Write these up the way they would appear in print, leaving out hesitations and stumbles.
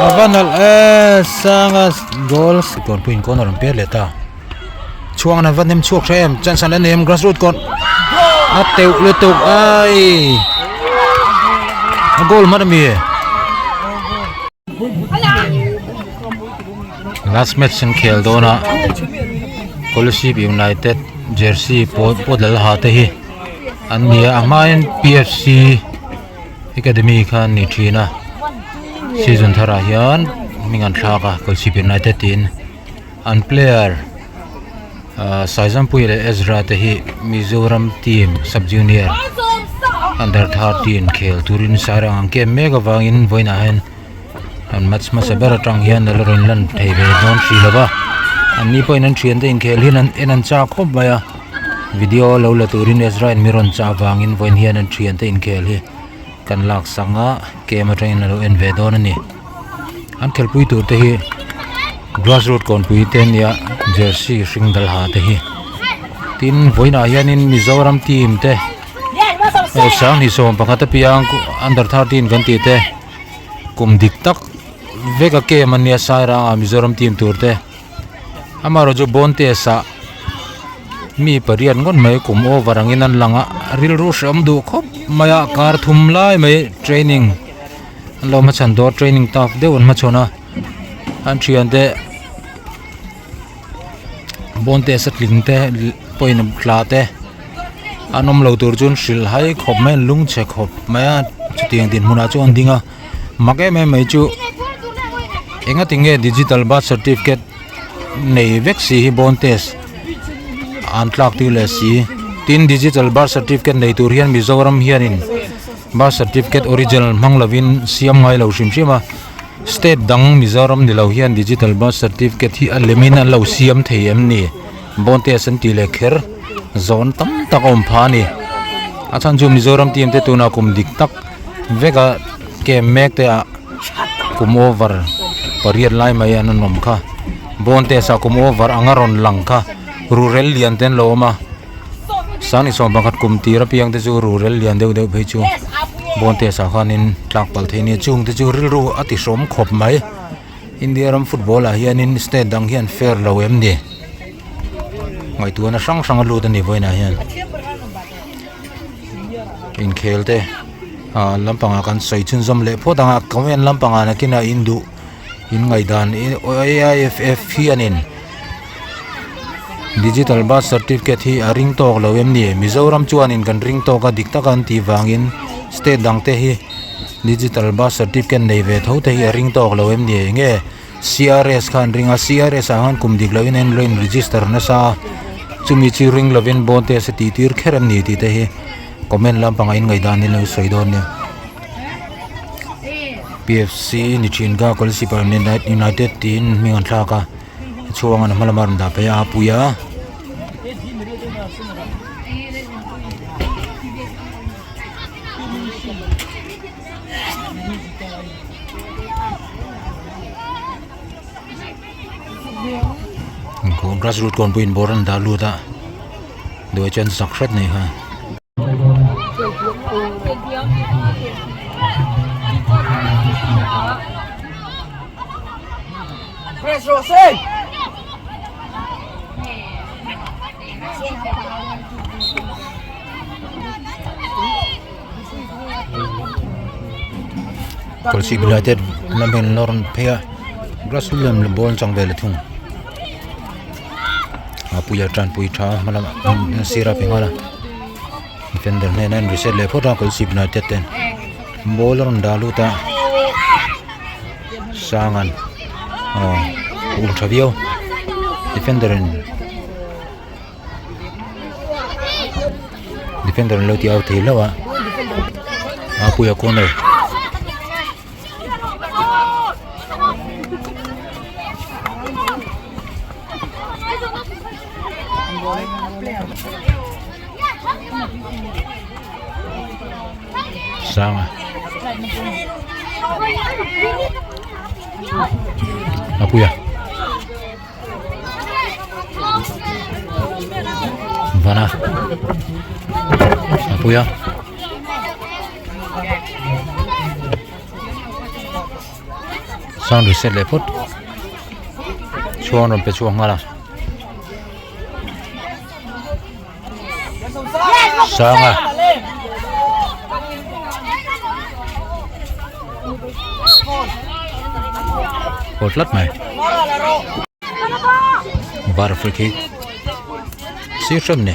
A va nalh e Sanga goal Kawnpuiin corner an per leh ta. Chhuang an va nem chhuak tha em chance an la nei em grassroot kawn a teuh lutuk ai a goal hman ami last match an khel dawn a Kolasib United jersey pawl pawt lal ha te hi an ni a a hmain P F C academy kha an ni thin a season tharah hian hming an thlak a Kolasib United tiin. An player ah Saizampuii leh Ezra te hi Mizoram team sub junior under 13 khel turin Sairang an kem mek avangin vawiinah hian an match hmasa ber atang hian a la rawn lan thei ve dawn hrih lo va an ni pawhin an thiante inkhel hian an en an chak khawp mai a video lo la turin Ezra in mi rawn chah avangin vawiin hian an thiante inkhel hi kan lak sak a kem atangin a lo en ve dawn a ni. An khelpui tur te hi grass root kawnpui te ania jersey hring dal ha te hi tin vawiinah hianin mizoram team te hei sanghnih 11 apiang under 13 kan tih te kum dik tak vek a kem ania sairang ah mizoram team tur te amaherawhchu bawn test ah mi pariat ngawt mai kum over angin an lang a rilru hreawm duh khawp mai a kar thum lai mai training. An lo hmachhawn dawr training tak deuh an hmachhawn a an thian te bawn te satling te pawhin tla te an awm lo tur chuan hrilh hai khawp mai an lung chhe khawp mai a chutiang dinhmunah chuan an ding a mak em em mai chu enga tinge digital birth certificate nei vek si hi bawn test an tlak tir leh si tin digital birth certificate nei tur hian Mizoram hianin. Birth certificate original hmang lovin siam ngai lo hrim hrim a, state dang Mizoram ni lo hian digital birth certificate hi a lemin an lo siam thei em ni? Bond test an tih leh kher zawn tam tak a awm phah a ni. A chhan chu Mizoram team te tunah kum dik tak veka camp mek te ah kum over pariat lai mai an rawn awm kha. Bond test ah kum over anga rawn lang kha ruhrel lian te an lo awm a. Sangni 11 kum tir apiang te chu ruhrel lian deuh deuh phei chu bawn test ah khanin tlak palh theih a ni chung te chu rilru a ti hrawm khawp mai India ram football ah hianin state dang hian fair lo em ni ngaihtuahna hrang hrang a lut a ni vawiinah hian inkhel te ah lampangah kan sawi chhunzawm leh phawt ang a comment lampangah nakinah in duh in ngaihdan A_I_F_F hianin. Digital birth certificate hi a ring tawk lo em ni? Mizoram chuanin kan ring tawk a dik taka an tih vangin state dang te hi digital birth certificate nei ve tho te hi a ring tawk lo em ni? Enge C_R_S kha an ring a C_R_S ah khan kum dik lohin an lo in register nasa a chumi chu ring lovin bond test a tih tir kher em ni tih te hi comment lampangah in ngaihdan in lo sawi dawn nia. P_F_C ni thin kha Kolsipar United tiin hming an thlak a. Chhuang an hma lama rawn dah phei a a pui a. Grass root kawn pawhin bawr an dah lut a duai chuan zak hret nei kha. Kawlsih United lam hian an rawn phei a grass lem ball an chang ve leh thung a puia tanpui tha hma lamah sir a pe nghal a defender hnenah an reset leh phawt a Kawlsih United ten ball a rawn dah lut a. Sangan aw um tha viau defender in defender an lo ti out thei hlauh a a puia corner. Sanga Apuia Vana Apuia Sound reset leh phawt chhuang rawn pe chhuak nghal a sanga pawt tlat mai bar free kick sir hrem ni.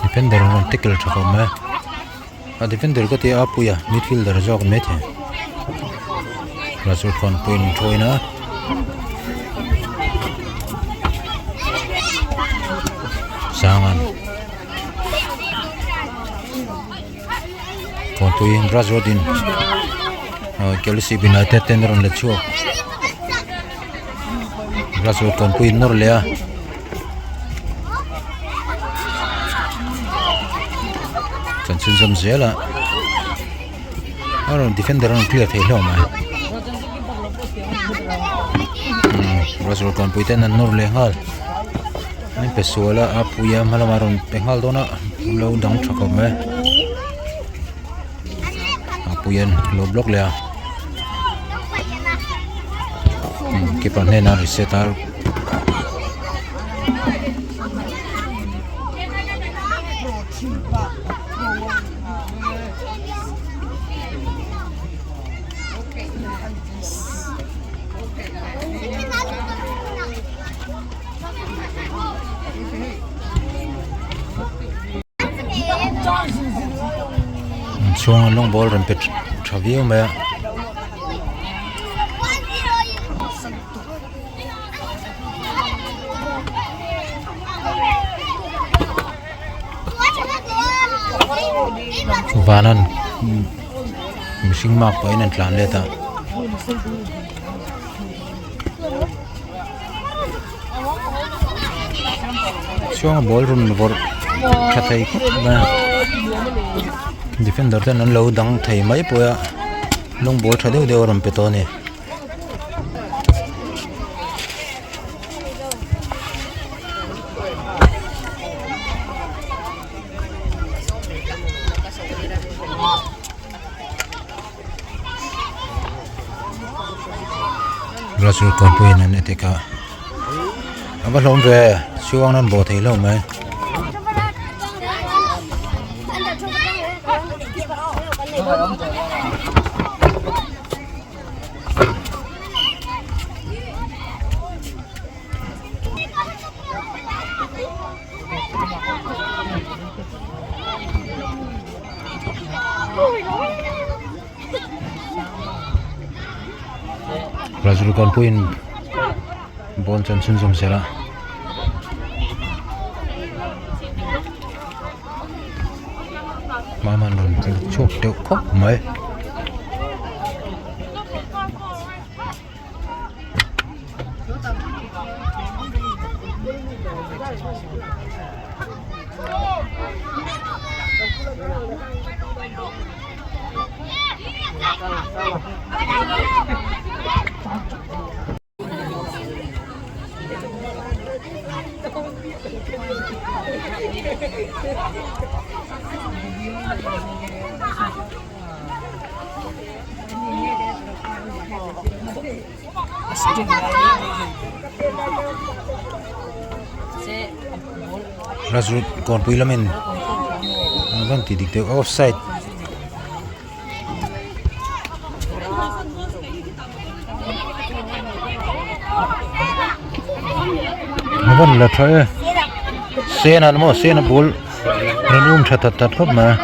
Defender an rawn tackle tha khawp mai a a defender ka tia a puia midfielder zawk mai thei Rajur khawn pawhin an thawi na Sangan Kawnpui grass road in Kolasib United ten a rawn la chhuak grass road kawnpui in nawr leh a kan chhunzawm zel a a rawn defender a rawn clear thei hlauh mai grass road kawnpui ten an nawr leh nghal. An pe sual a a pui a hma lamah rawn pe nghal dawn a an lo dang tha khawp mai a pui an lo block leh a keeper hnenah a reset a. Chhunga lawng ball rawn pe tha viau mai a. Vanan mihring mark pahin an tlan let a. Chuang a ball rawn vawrh tha thei khawp mai a defender ten an lo dang thei mai pawh a lawng ball tha deuh deuh a rawn pe tawh a ni. Glass rod kawn pawhin an attack a a va hlawm ve chuang an bawh thei hlauh mai. Brazil goal pawhin ball chu an chhunzawm zel a. Hma an rawn tlu chhuak deuh khawp mai. Grassroot kawnpui lamin an rawn ti dik deuh offside a rawn la tha e sen an maw sen a ball rawn um tha that that khawp mai a.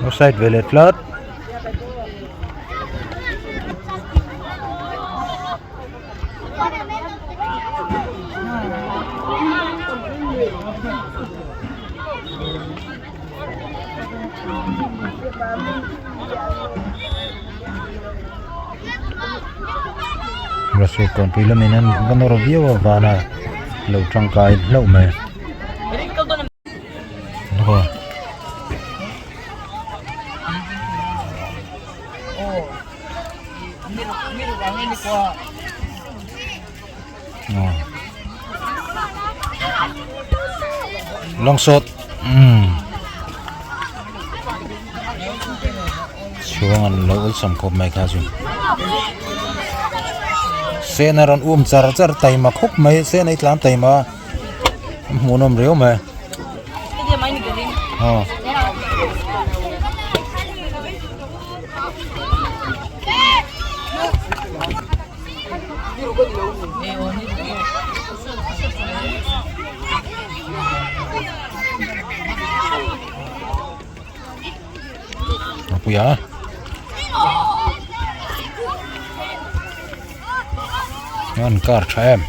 Offside ve leh tlat. Russell kawnpui lamin an va nawr viau a vana lo tangkai hlauh mai. Long shot umm chhuang an lo awlsam khawp mai kha chu sen a rawn um char char taima khawp mai sen a i tlan taima a hmuhnawm riau mai aw. Puia an kar tha em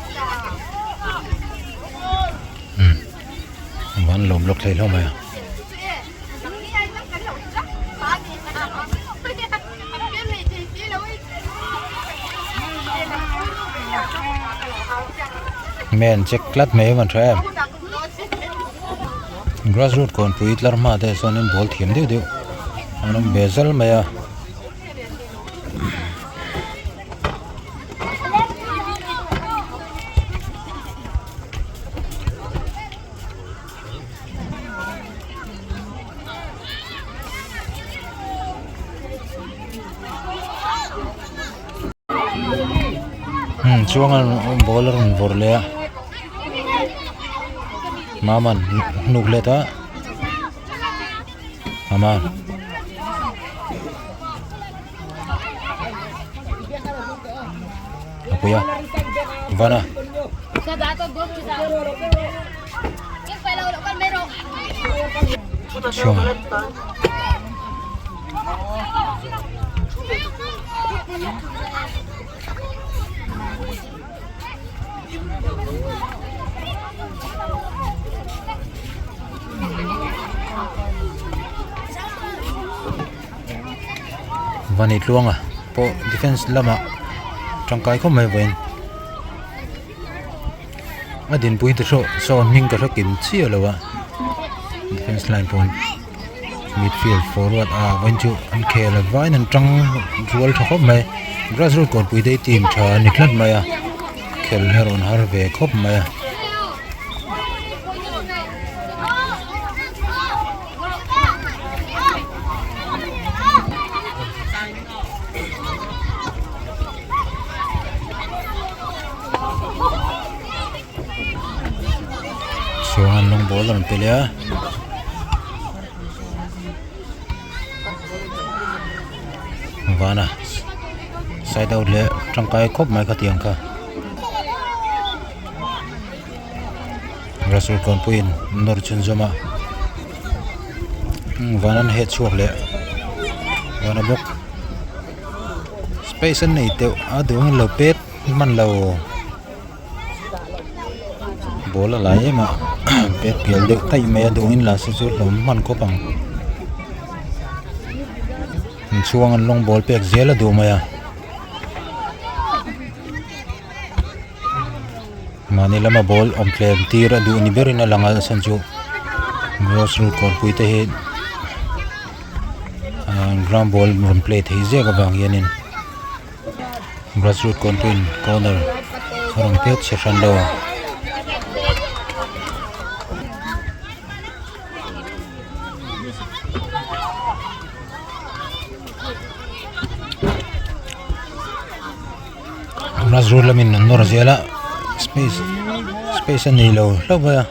um an lawm lawk thei hlawm mai a. Men check tlat mai a van tha em grass root kawnpui tlar hma te chuanin ball thiam deuh deuh an awm ve zal mai a. Hmm chuang a ball a rawn vawrh leh a mama'n hnuk let a mama a pui a van a. Chuan Vani Tluanga pawh defence lamah tangkai khawp mai vawiin. A dinpui te hrawh sawn hming ka hre kim chiah lo a defence line pawn midfield forward a vawiin chu an khel a vaiin an tang rual tha khawp mai grass root kawnpui te hi team tha a ni tlat mai a khel erawh an har ve khawp mai a. Chuan lawng ball a rawn pe leh a vana side out leh tangkai khawp mai khatiang kha Russell kawnpuiin nawr chhunzawm a van an heh chhuak leh vana bawk. Space an nei deuh a duh angin lo pet hman lo ball a la em a pet pial deuh taih mai a duh angin la se chu hlawm hman khawp ang inchhuang an lawng ball pek zel a duh mai a mahni lama ball awm tlem tir a duh ni berin a lang a a chhan chu grass root kawnpui te hi. Ahh ground ball rawn play thei ziak avang hianin grass root kawnpuiin corner a rawn pek chhe hran lo a. Grass root lamin an nawr zel a space space a nei lo hlauh mai a.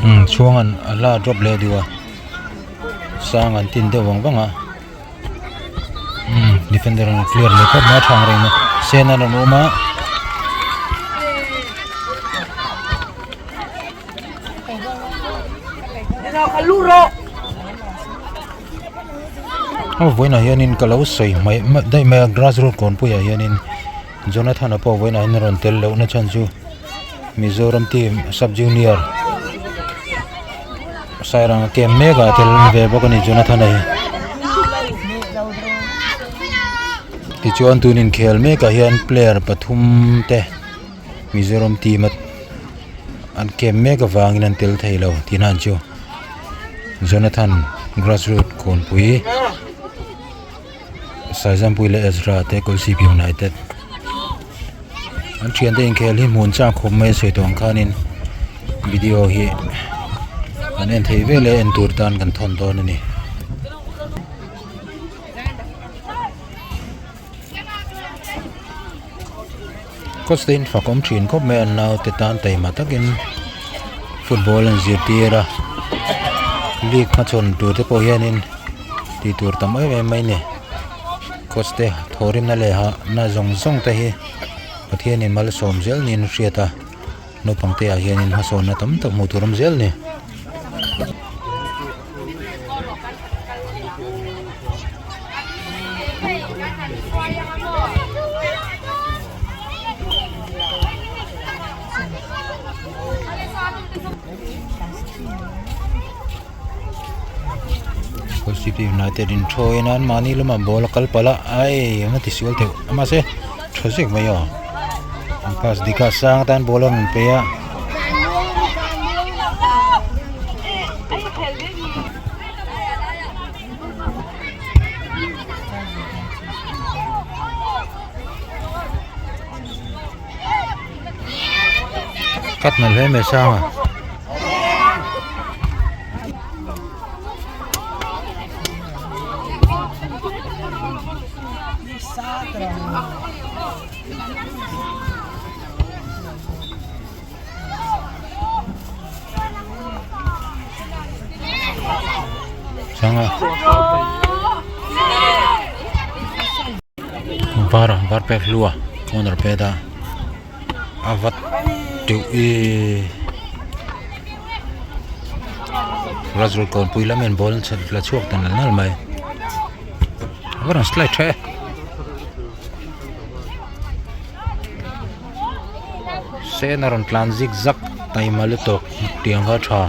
Umm chhuang an a hla drop leh duh a sang an tin deuh vang vang a umm defender an clear leh khawp mai a thang reng a sen a rawn awm a. Aw vawiinah hianin ka lo sawi hmaih daih mai a grass root kawnpuiah hianin Jonathan-a pawh vawiinah hian a rawn tel lohna chhan chu. Mizoram team sub junior Sairang a kem mek ah tel ve bawk a ni Jonathan a hi. Tichuan tun inkhel mekah hian player pathum te Mizoram team a an camp mek avangin an tel thei lo tih nan chu Jonathan grassroot kawnpui Saizampui leh Ezra te Kolasib United an thiante inkhel hi hmun chak khawp mai a sawi tawh ang khanin video hi an en theih veleh en tur tan kan thawn dawn a ni. Coach te in fak awm thin khawp mai an naute tan taima takin football an zirtir a league hmachhawn tur te pawh hianin tih tur tam em em mai a ni coach te thawhrimna leh hahna zawng zawng te hi Pathianin malsawm zel niin a hriat a naupang te ah hianin hmasawnna tam tak hmuh tur a awm zel a ni. City United in thawi nan mahni lamah ball a kal palh a ai eng a ti sual theuh mahse tha zek mai aw an pass dik a sang atan ball a rawn pe a. Cut nalh hle mai sang a. Sanga var var pek hlua corner pet a a vat teuh ihh Rajul kawnpui lam hian ball an la chhuak ta nal nal mai a va rawn slide tha e. Sen a rawn tlan zig zag taima lutuk tiang kha a tha.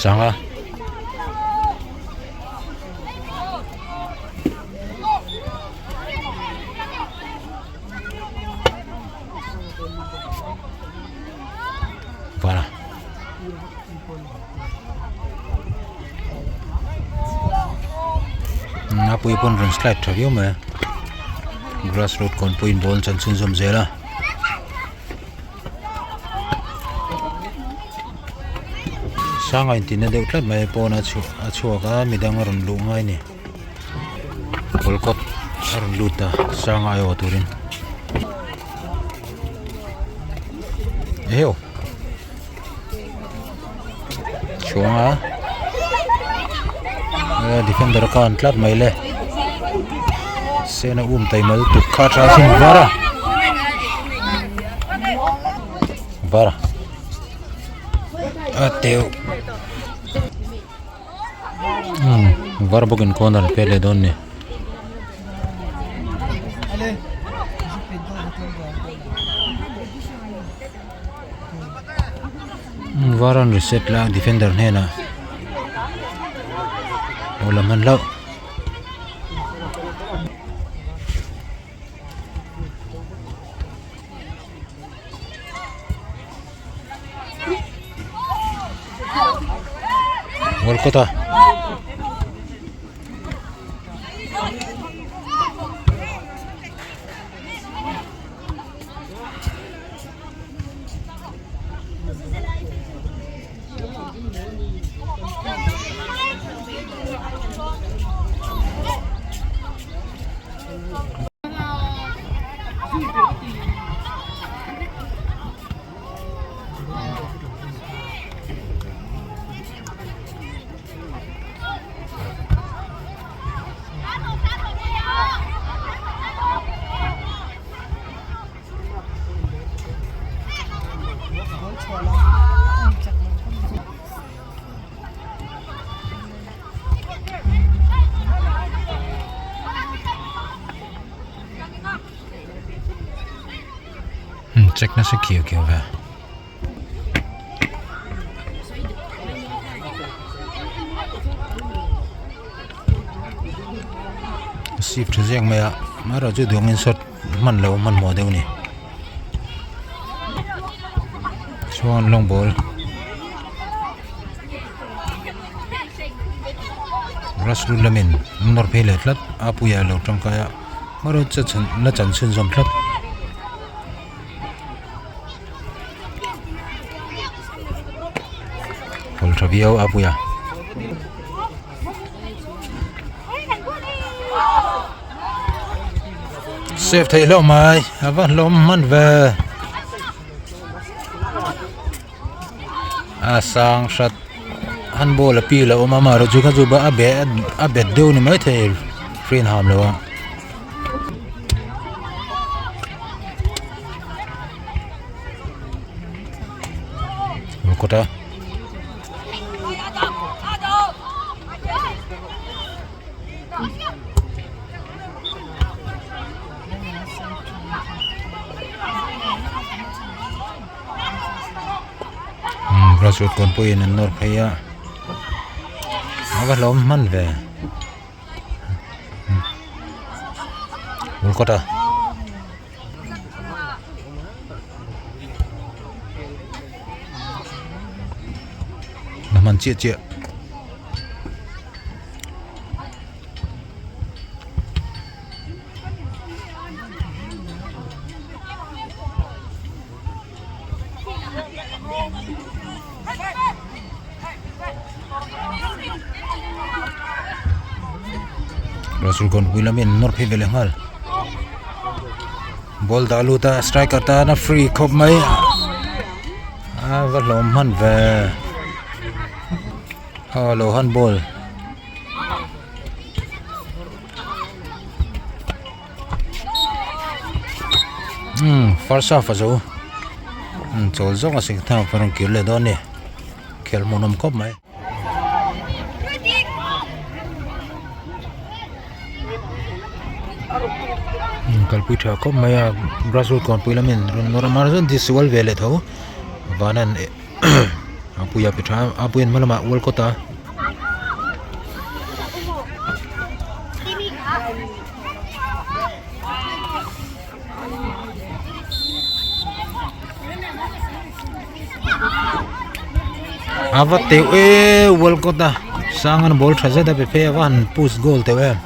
Sanga. Vana. A pui pawn rawn slide tha viau mai a grass road kawn pawhin ball chan chhunzawm zel a. Sanga intinna deuh tlat mai pawn a chhuah a chhuak a midang a rawn luh ngai a ni ball kawt a rawn lut a sanga aiawh turin eheu chhuang a defender a kan tlat mai le sen a um taima lutuk kha tha sin var a var a a teuh umm var bawkin corner an pet leh dawn a ni. Var an reset la defender hnenah aw la hman hlauh. Goal kawt a. Check nasa kiau kiau ve. A sip tha zek mai a amaherawh chu duangin shot hman loh hmanhmawh deuh a ni chuan long ball grass root lamin an nawr phei leh tlat a puia lo tangkai a amaherawh chu la chan chhunzawm tlat. Kawlh tha viau a puia. Save theih hlauh mai a va hlawm hman ve a sang hrat handball a pil a awm a amaherawhchu chu kha chu a be a bet deuh ni maithei hriat ham lo a. Kawt a. Grassroot kawn pawhin an nawr phei a a va hlawm hman ve bul kawt a. La hman chiah chiah. Rasul kawnpui lamin nawr phei ve leh nghal ball dah lut a striker tan a free khawp mai a va hlawm hman ve aw lo hand ball. Umm first half a zo umm chawl zawk a second half a rawn kir leh dawn a ni khel hmuhnawm khawp mai. Umm kalpui tha khawp mai a grassroot kawnpui lamin rawn nawr a mahse chuan tisual ve leh tho vanan a puia pe tha a puiin hma lamah ual kawt a. A va teuh e world cup a sang an ball tha zet a pe phei a va han push goal teuh em.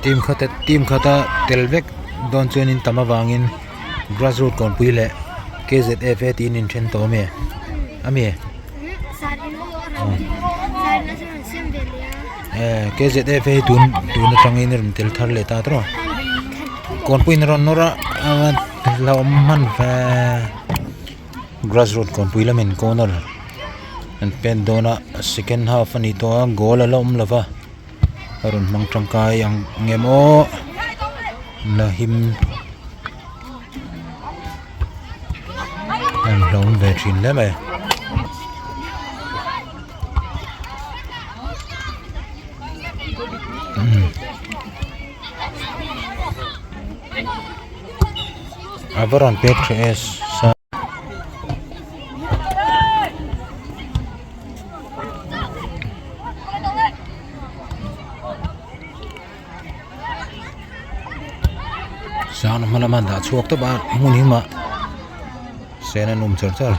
Team khat team khata tel vek dawn chuanin tam avangin grassroot kawnpui leh K_Z_F_A tiin in then tawh ami ami K_Z_F_A hi tun tun atangin a rawn tel thar leh ta tawh a kawnpuiin a rawn nawr a hlauhawm hman ve. Grassroot kawnpui lamin corner an pen dawn a second half a ni tawh a goal a la awm lo va a rawn hmang tangkai ang nge maw la him a rawn hlauhawm ve thin hle mai. A va rawn pek tha e sa sang hma lama dah chhuak tawp a hmun hi mah sen an awm char char.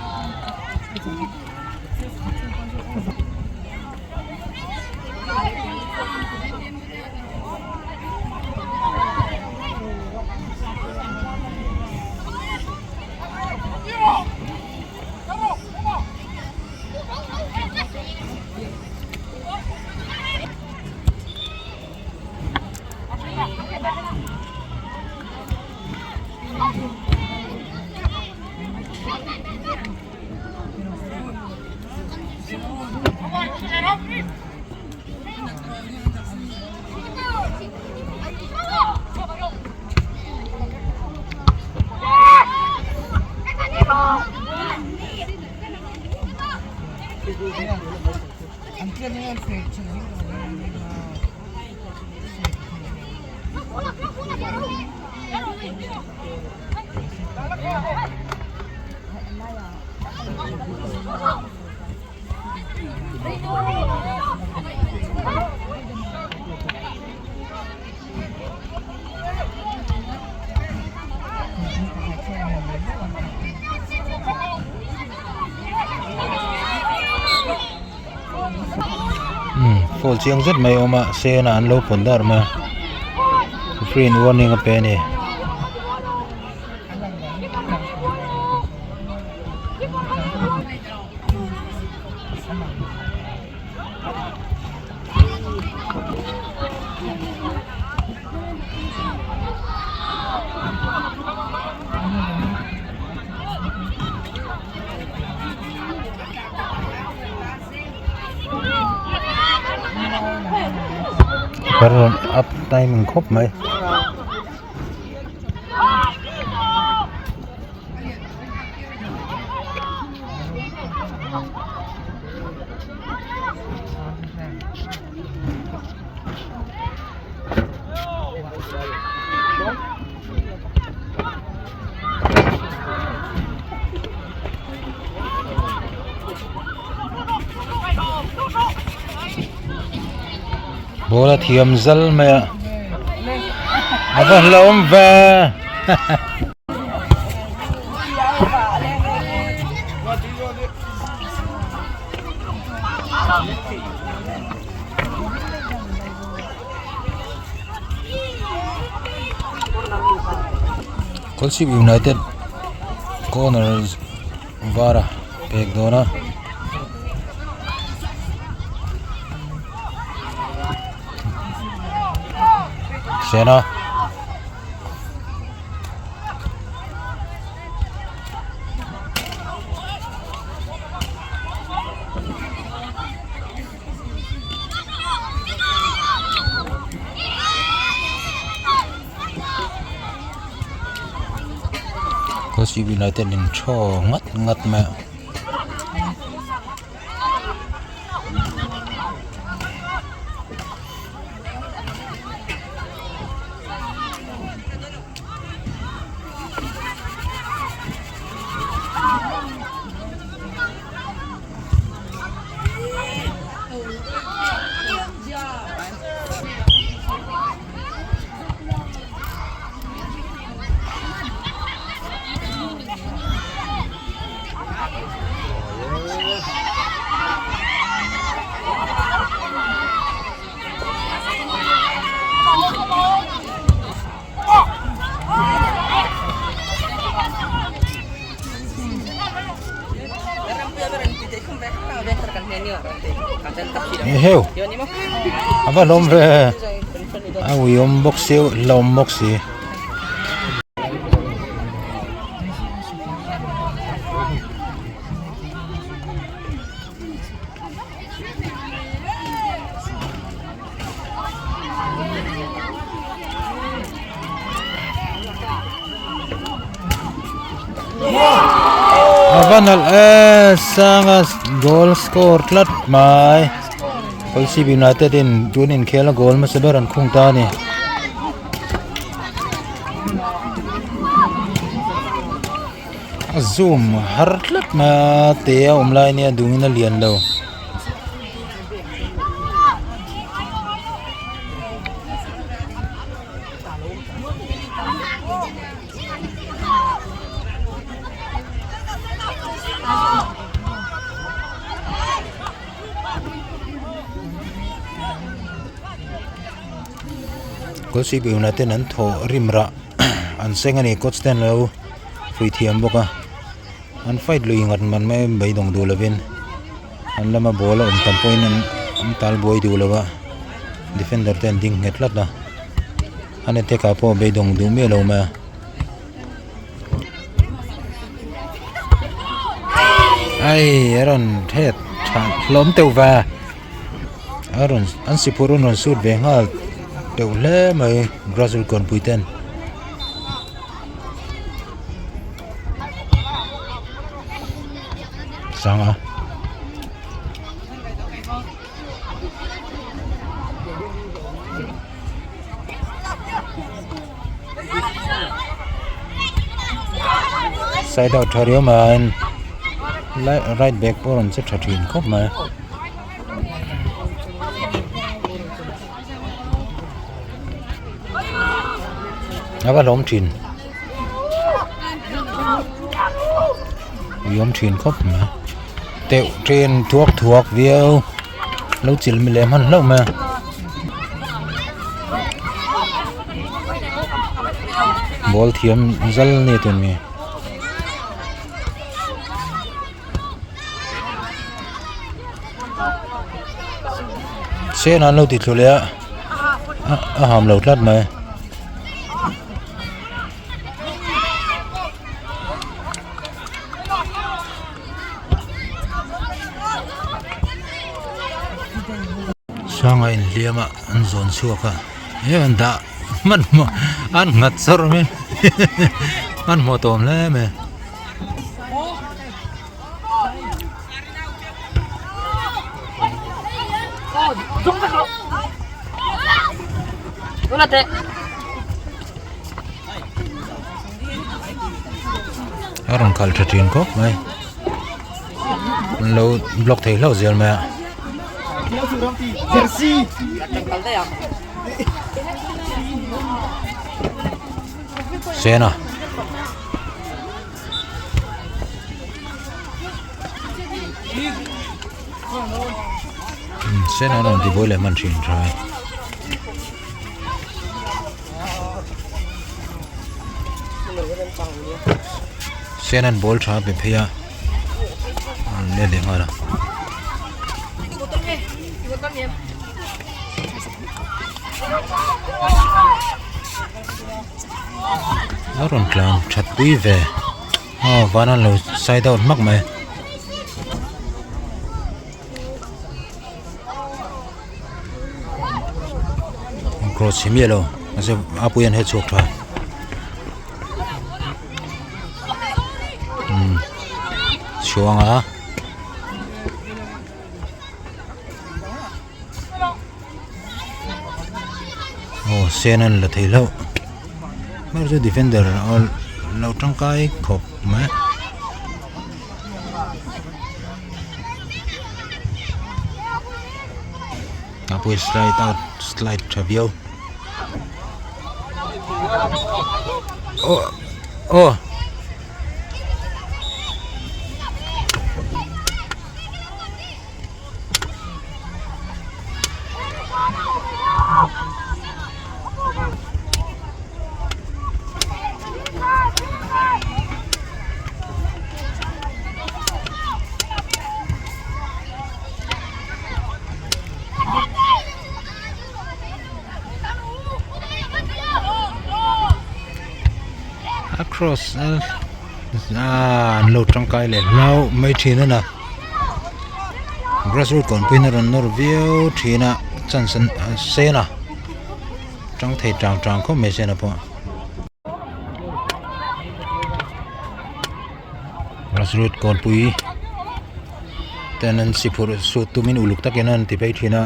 Umm foul chiang zet mai a awm a sen ah an lo pawn dar mai a referee in warning a pe a ni. Ka rawn up timing khawp mai. Ball a thiam zal mai a a va hlauhawm ve Kolsip United corner var a pek dawn a. Sena. Kolasib United in thaw ngat ngat mai a. Eheu a va hlawm ve a uiawm bawk si hlauhawm bawk si. A va nalh e sanga goal score tlat mai Kolsib United in tun inkhel a goal hmasa ber an khung ta a ni. A zoom har tlat mai a te a awm lai nia dungin a lian lo. Kawlsip United an thawh rim rah an seng a ni coach ten lo fuih thiam bawk a an fight lui ngat ngat mai a beidawng duh lovin an lama ball a awm tam pawhin an tal buai duh lo a defender te an ding nghet tlat a an attack ah pawh beidawng duh miah lo mai a. Ai a rawn hriat tha hlawm teuh va a rawn an si phur an rawn sut ve nghal teuh hle mai Brazil kawnpui ten. Sanga. Side out tha riau mai a right back pawh a rawn che tha thin khawp mai. A va hlawm thin ui awm thin khawp mai teuh then thuak thuak viau lo chil mi leh hman hlauh mai a. Ball thiam zal a ni tun mi. Sen an lo ti thlu leh a a ham lo tlat mai. Sanga inhliam a an zawn chhuak a he an dah hmanhmawh an nghat sawr mai hmanhmawh tawm hle mai. A rawn kal tha thin khawp mai an lo block thei hlauh zel mai a. Sena. Sen an rawn ti buai leh hman thin tha e. Sen an ball tha pe phei a an let leh nghal a. A rawn tlan that pui ve aw van an lo side out hmak mai. Cross hi miah lo mahse a pui an hel chhuak tha umm chhuang a. Aw sen an la thei hlauh hmar chu defender a lo tangkai khawp mai. A pawh hi slide out slide tha viau aw aw. A cross a ah an lo tangkai leh hlau mai thin a na grassroot kawnpuiin a rawn nawr viau thin a chance an sen a tang thei tang tang khawp mai sena pawh grassroot kawnpui ten an si phurh sut tumin uluk takin an ti phei thin a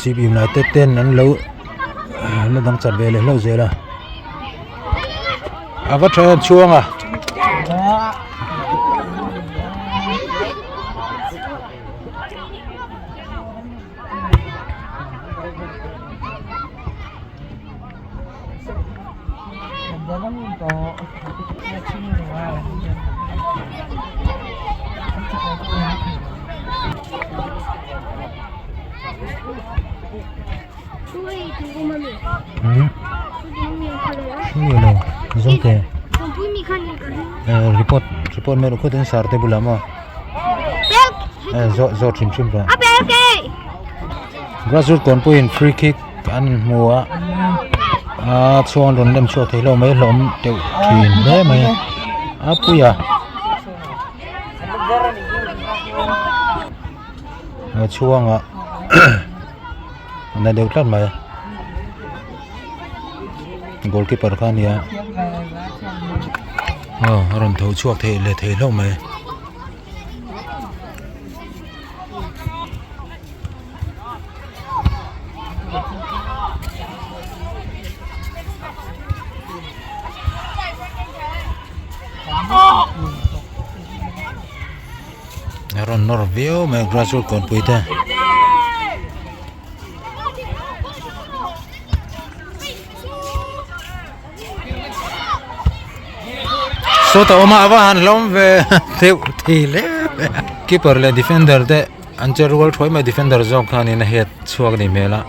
C B United ten an lo la dang chat ve leh hlauh zel a. A va tha em chhuang a. Report report mai rawh khuatin sar te bulah maw zawh zawh hrim hrim rawh grassroot kawnpuiin free kick an hmu a a chhuang rawn lem chhuak thei lo mai hlawm deuh thin hle mai a puia a chhuangah a na deuh tlat mai goalkeeper kha a nia aw a rawn tho chhuak thei leh thei hlauh mai. Rawn nawr viau mai grassroot kawnpui te. Sawta awm a a va han hlawm ve deuh thei hle mai a. Keeper leh defender te an che rual thuai mai defender zawk khanin a head chhuak a nih hmel a.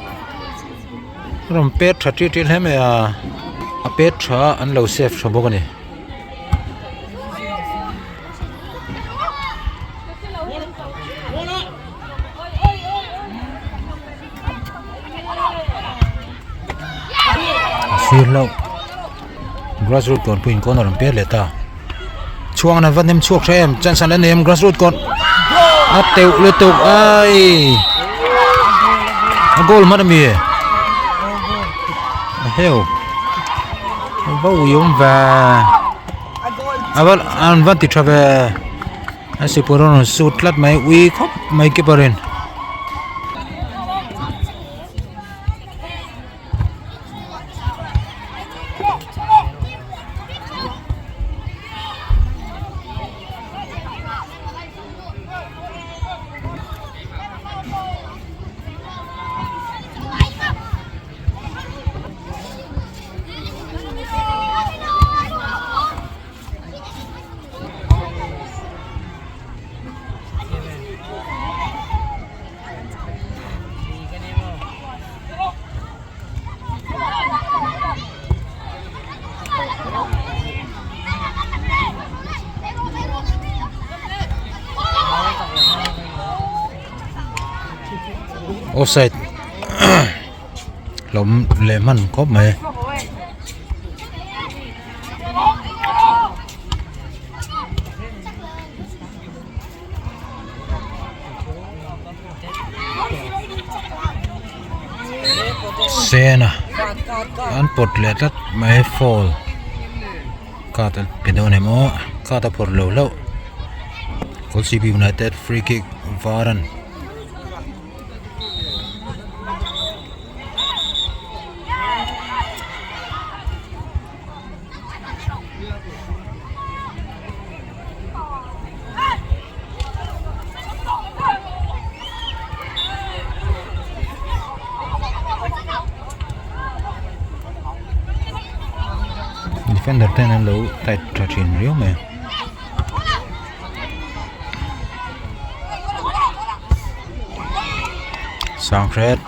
Rawn pet tha ṭih ṭih hle mai a a pet tha a an lo save tha bawk a ni. A sir hlauh grassroot kawn pawhin corner an pet leh ta chhuang an va nem chhuak tha em chance an la nei em grassroot kawn a teuh lutuk ai a goal hman ami a heu a va ui awm ve a va an va ti tha ve a sipur a rawn sut tlat mai ui khawp mai keeper in. Offside hlawm leh hman khawp mai. Sena an pawt leh tlat mai foul card an pe dawn em aw card a phawrh lo hlauh Kolasib United free kick var an. Defender ten an lo tight tha thin riau mai a. Sanghret.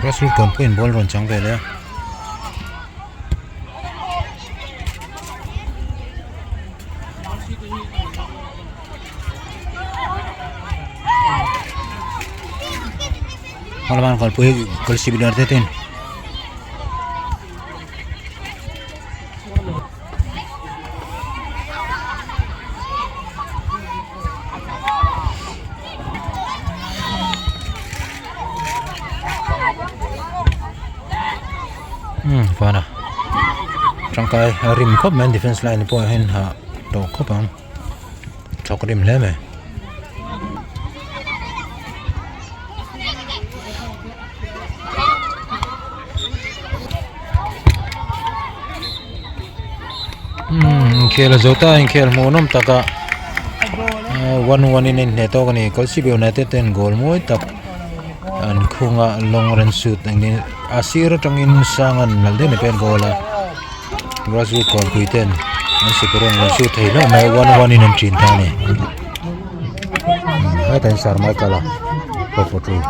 Grassroot kawn pawhin ball rawn chang ve leh a. Hmalam kalpui hi kawlsip dawr te ten. Umm vana tangkai a rim khawp mai a defence line pawh hian hah tawh khawp ang thawk rim hle mai. Umm inkhel a zo ta inkhel hmuhnawm taka 1-1 in a inhneh tawk a ni Kolsib United ten goal mawi tak an khung a long range shoot engin a sir atangin Sangan nalh deuh ni pawh a goal a Grassroot kawnpui ten an sikawr an shoot thei hlauh mai 1-1 in an ṭin ta a ni. Hetah hian Sir Michael-a pawh pawh ṭul.